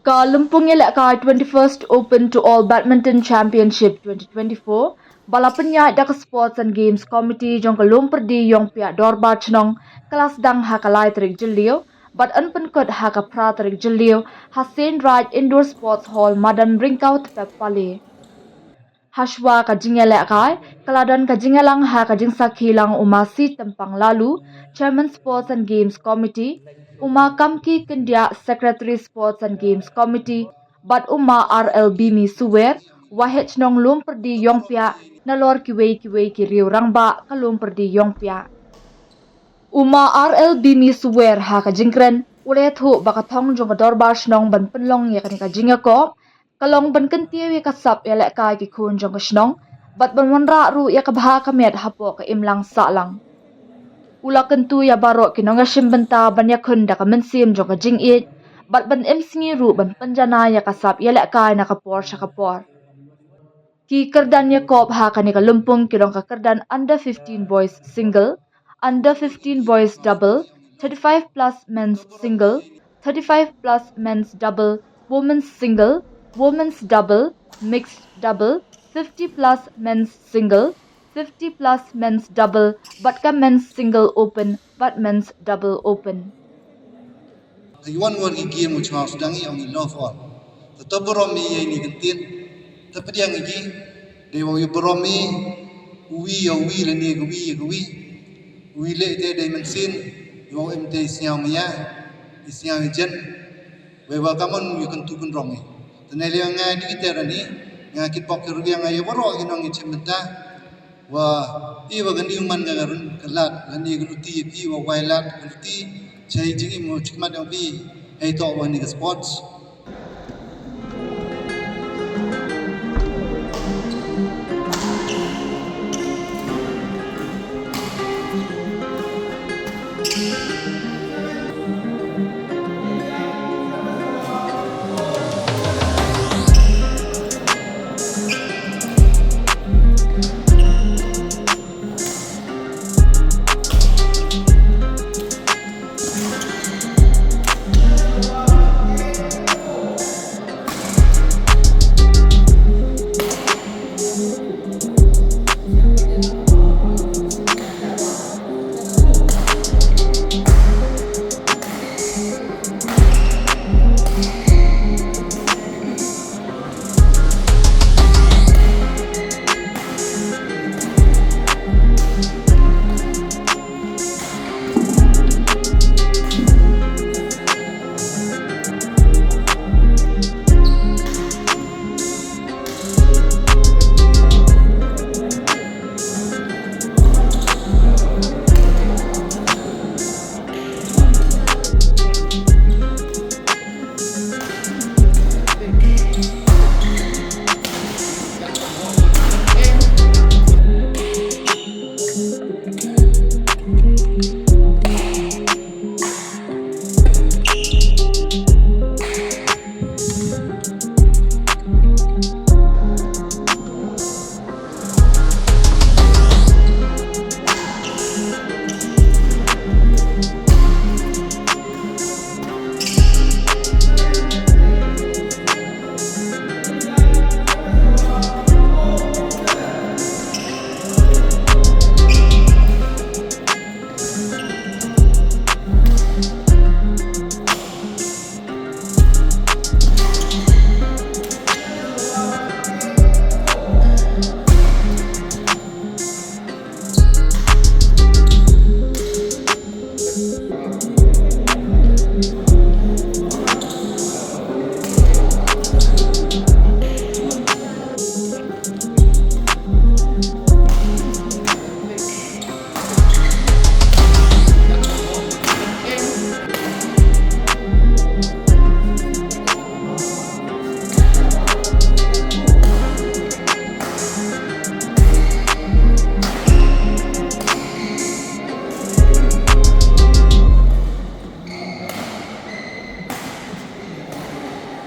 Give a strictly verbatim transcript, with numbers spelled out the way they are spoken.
Ka lympung ïalehkai twenty-first Open to All Badminton Championship twenty twenty-four ba la pynïaid da ka Sports and Games Committee jong ka Lum Pyrdi Ïongpiah Dorbar Chnong ka la sdang ha ka lai tarik Jylliew bad yn pynkut ha ka phra tarik Jylliew ha Saint Raj Indoor Sports Hall, Madan Ryngkaw, Thepep Pale. Hashwa ka jingïalehkai ka la don ka jingïalang ha ka jingsakhi lang u Ma C Tympang Laloo, Chairman Sports and Games Committee, u Ma Kamki Kyndiah, Secretary Sports and Games Committee, bad u Ma R L Bimi Suwer, Waheh Chnong Lum Pyrdi Ïongpiah, nalor kiwei kiwei ki riew rangbah ka Lum Pyrdi Ïongpiah. U Ma R L Bimi Suwer ha ka jingkren u la ïathuh ba ka thong jong ka Dorbar Shnong ban pynlong ïa kane ka jingïakop ka long ban kyntiew ïa ka sap ïalehkai ki khun jong ka shnong bad ban wanrah ruh ïa ka bha ka miat hapoh ka imlang sahlang. U la kyntu ïa baroh ki nongïashim bynta ban ïakhun da ka mynsiem jong ka jingïeit bad ban im sngi ruh ban pynjanai ïa ka sap ïalehkai na ka por sha ka por. Ki kyrdan ïakop ha kane ka lympung ki long ka kyrdan under fifteen boys single, under fifteen boys double, thirty-five plus men's single, thirty-five plus men's double, women's single, women's double, mixed double, fifty plus men's single, fifty plus men's double, bad ka men's single open bad men's double open. Ïa wan wan ki game u chwa sdang i ong i love all. Te to burom i ïa ini kyntien. Te pdiang i ki. Dei wa ïa burom i uwi ïa uwi lane ka wi ïa ka wi. Uwi le te dei mynsiem. Ïa wa em te i sñiaw maya. I sñiaw i jen. Wei wa kamon ïa kyntu kynrong i. Te ne le nga di ki te rani. Nga kit bok ki rubiang ïa baroh ki nongïashim bynta. Wa i wa kani u man ka run ka lad lane ka luti ïa phi wa wai lad ka luti. Chai jingim u chikmat ïa phi. Hei to wa ni ka sports.